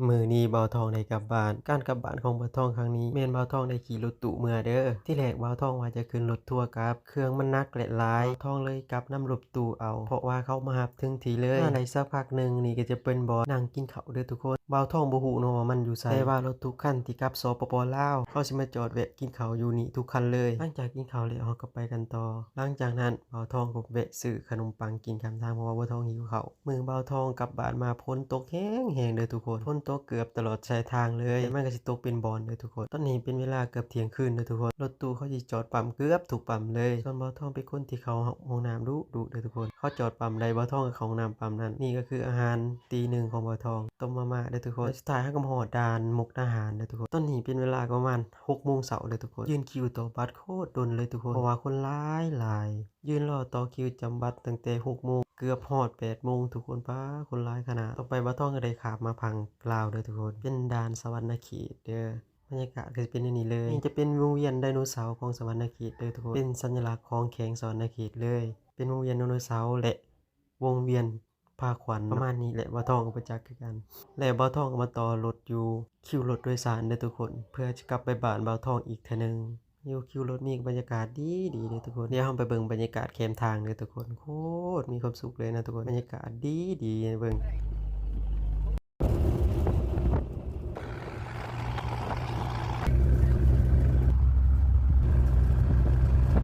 ມື້ນີ້ບ່າວທອງໄດ້ກັບບ້ານ. ການກັບບ້ານຂອງບ່າວທອງຄັ້ງນີ້ ແມ່ນບ່າວທອງໄດ້ຂີ່ລົດຕູ້ເມືອເດີ. ທີແລກບ່າວທອງວ່າຈະຂຶ້ນລົດທົວກັບ, ເຄື່ອງມັນໜັກແລະຫຼາຍ, ບ່າວທອງເລີຍກັບນຳລົດຕູ້ເອົາ ເພາະວ່າເຂົາມາຮັບເຖິງທີ່ເລີຍ. ມາໄດ້ສັກພັກໜຶ່ງ ນີ້ກໍຈະເປັນບ່ອນນັ່ງກິນເຂົ້າເດີທຸກຄົນ. ບ່າວທອງບໍ່ຮູ້ເນາະວ່າມັນຢູ່ໃສ, ແຕ່ວ່າລົດທຸກຄັນທີ່ກັບ ສປປ ລາວ ເຂົາຊິມາຈອດແວະກິນເຂົ້າຢູ່ນີ້ທຸກຄັນເລີຍ. ຫຼັງຈາກກິນເຂົ້າແລ້ວ ເຮົາກໍໄປກັນຕໍ່. ຫຼັງຈາກນັ້ນ ບ່າວທອງກໍແວະຊື້ຂະໜົມປັງກິນຂ້າງທາງ ເພາະວ່າບ່າວທອງຫິວເຂົ້າ. ມື້ບ່າວທອງກັບບ້ານມາ ຝົນຕົກແຮງໆເດີທຸກຄົນ, ຝົນຕົກເກືອບຕະຫຼອດສາຍທາງເລີຍ, ແຕ່ມັນກໍຊິຕົກເປັນບ່ອນເດີທຸກຄົນ. ຕອນນີ້ເປັນເວລາເກືອບທ່ຽງຄືນເດີທຸກຄົນ, ລົດຕູ້ເຂົາຊິຈອດປ້ຳເກືອບທຸກປ້ຳເລີຍ. ສ່ວນບ່າວທອງເປັນຄົນທີ່ເຂົ້າຫ້ອງນ້ຳດຸໆເດີທຸກຄົນ, ເຂົາຈອດປ້ຳໃດ ບ່າວທອງກໍເຂົ້າຫ້ອງນ້ຳປ້ຳນັ້ນ. ນີ້ກໍຄືອາຫານຕີໜຶ່ງຂອງບ່າວທອງ, ຕົ້ມມາມ່າເດີທຸກຄົນ. ແລະ ສຸດທ້າຍເຮົາກໍມາຮອດດ່ານມຸກດາຫານເດີທຸກຄົນ. ຕອນນີ້ເປັນເວລາປະມານຫົກໂມງເຊົ້າເດີທຸກຄົນ, ຢືນຄິວຕໍ່ບັດໂຄດດົນເລີຍທຸກຄົນ ເພາະວ່າຄົນຫຼາຍໆ. ຢືນລໍຕໍ່ຄິວຈຳບັດຕັ້ງແຕ່ຫົກໂມງ ເກືອບຮອດແປດໂມງທຸກຄົນ. ປ້າ ຄົນຫຼາຍຂະໜາດ. ຕໍ່ໄປບ່າວທອງກໍໄດ້ຂ້າມມາຝັ່ງລາວເດີທຸກຄົນ, ເປັນດ່ານສະຫວັນນະເຂດເດີ. ບັນຍາກາດກໍຈະເປັນແນວນີ້ເລີຍ. ນີ້ຈະເປັນວົງວຽນໄດໂນເສົາຂອງສະຫວັນນະເຂດເດີທຸກຄົນ, ເປັນສັນຍະລັກຂອງແຂວງສະຫວັນນະເຂດເລີຍ. ເປັນວົງວຽນໄດໂນເສົາ ແລະ ວົງວຽນພາຂວັນ ປະມານນີ້ແຫຼະ. ບ່າວທອງກໍບໍ່ຈັກຄືກັນ. ແລ້ວບ່າວທອງກໍມາຕໍ່ລົດຢູ່ຄິວລົດໂດຍສານເດີທຸກຄົນ, ເພື່ອຈະກັບໄປບ້ານບ່າວທອງອີກເທື່ອໜຶ່ງ. ຢູ່ຄິວລົດມີບັນຍາກາດດີໆເດີທຸກຄົນ. ດຽວເຮົາໄປເບິ່ງບັນຍາກາດແຄມທາງເດີທຸກຄົນ. ໂຄດມີຄວາມສຸກເລີຍນະທຸກຄົນ, ບັນຍາກາດດີໆໃຫ້ເບິ່ງ.